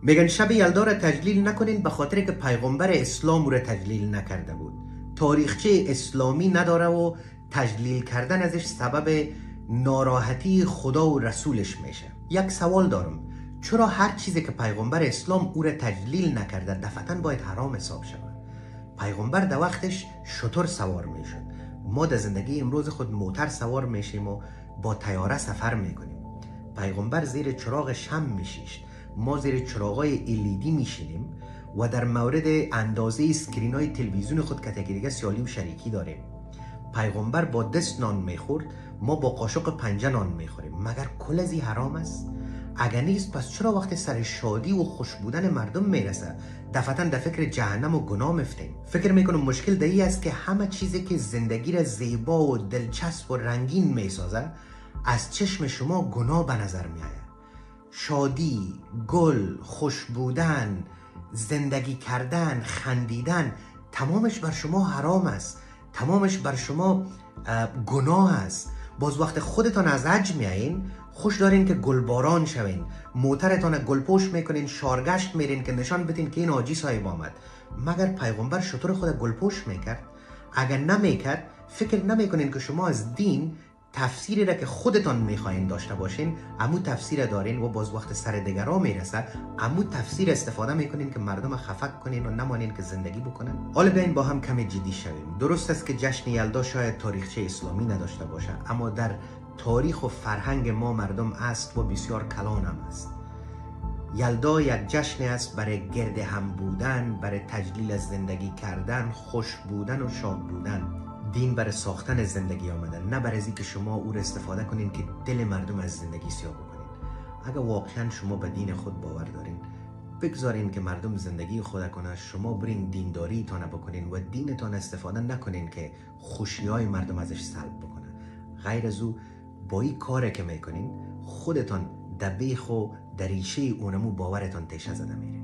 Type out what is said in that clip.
میگن شب یلدا را تجلیل نکنین به خاطر که پیغمبر اسلام را تجلیل نکرده بود. تاریخچه اسلامی نداره و تجلیل کردن ازش سبب ناراحتی خدا و رسولش میشه. یک سوال دارم، چرا هر چیزی که پیغمبر اسلام او را تجلیل نکرده دفعتاً باید حرام حساب شود؟ پیغمبر در وقتش شتر سوار میشد، ما در زندگی امروز خود موتر سوار میشیم و با طیاره سفر میکنیم. پیغمبر زیر چراغ شمع میشیشت، ما زیر چراغای LED میشینیم و در مورد اندازه screen های تلویزیون خود که دیگه سیالی و شریکی داریم. پیغمبر با دست نان میخورد، ما با قاشق پنجه نان میخوریم. مگر کل ازی حرام است؟ اگر نیست پس چرا وقت سر شادی و خوش بودن مردم میرسه دفعتاً در فکر جهنم و گناه مفتیم؟ فکر میکنم مشکل در این است که همه چیزی که زندگی را زیبا و دلچسب و رنگین میسازه از چشم شما گناه به نظر میآید. شادی، گل، خوش بودن، زندگی کردن، خندیدن، تمامش بر شما حرام است، تمامش بر شما گناه است. باز وقت خودتان از حج میایین خوش دارین که گلباران شوین، موترتان گلپوش میکنین، شارگشت میرین که نشان بدین که این حاجی صاحب آمد. مگر پیغمبر شتر خود گلپوش میکرد؟ اگر نمیکرد فکر نمیکنین که شما از دین تفسیری را که خودتان میخواین داشته باشین امو تفسیر دارین و باز وقت سر دیگرا میرسه امو تفسیر استفاده میکنین که مردم خفک کنین و نمانین که زندگی بکنن. حالا بیاین با هم کمی جدی شویم. درست است که جشن یلدا شاید تاریخچه اسلامی نداشته باشه، اما در تاریخ و فرهنگ ما مردم است و بسیار کلان هم است. یلدا یک جشن است برای گرد هم بودن، برای تجلیل از زندگی کردن، خوش بودن و شاد بودن. دین برای ساختن زندگی آمدن، نه برای اینکه شما او را استفاده کنین که دل مردم از زندگی سیاه بکنین. اگر واقعا شما به دین خود باور دارین، بگذارین که مردم زندگی خود کنه، شما برین دینداری تان بکنین و دینتان استفاده نکنین که خوشیای مردم ازش سلب بکنه. غیر از او با این کاری که میکنین خودتان دبیخ و دریشه اونمو باورتان تیشه زده میره.